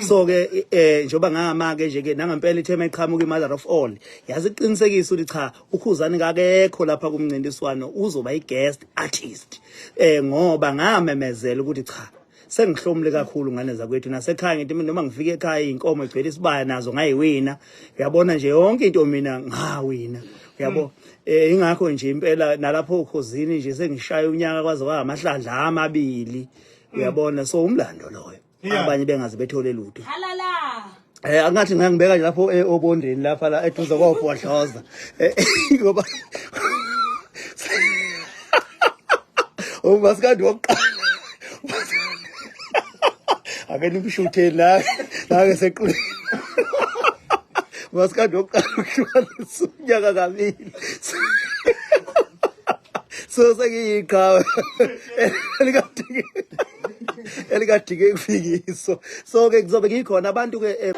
So ke njengoba ngama ke nje ke nangempela ithe mayiqhamuka i-mother of all, yaziqinisekisa ukuthi cha, uKhuzani kakekho lapha kumncintiswano, uzoba i-guest artist, ngoba ngamemezela ukuthi cha, sengihlomule kakhulu ngane zakwethu nasekhaya. Ngithi mina noma ngifike ekhaya inkomo igcwele isibaya nazo ngayiwina, uyabona nje, yonke into mina ngawina, uyabo. Ingakho nje impela nalapho uKhozini nje sengishaya unyaka kwaze kwamahlandla amabili, uyabona. So umlando loyo, abanye bengaze bethole lutho. Halala. Angathi ngangibeka nje lapho obondeni lapha la eduze kwabhodloza. Ngoba umasikandi wokuqala ake nimshutheni la la ke sequle umasikandi wokuqala ukuhlukanisa unyaka kabili, so sengiyiqhawe elikadike kufikiso. So ke kuzobe ngikhona abantu ke.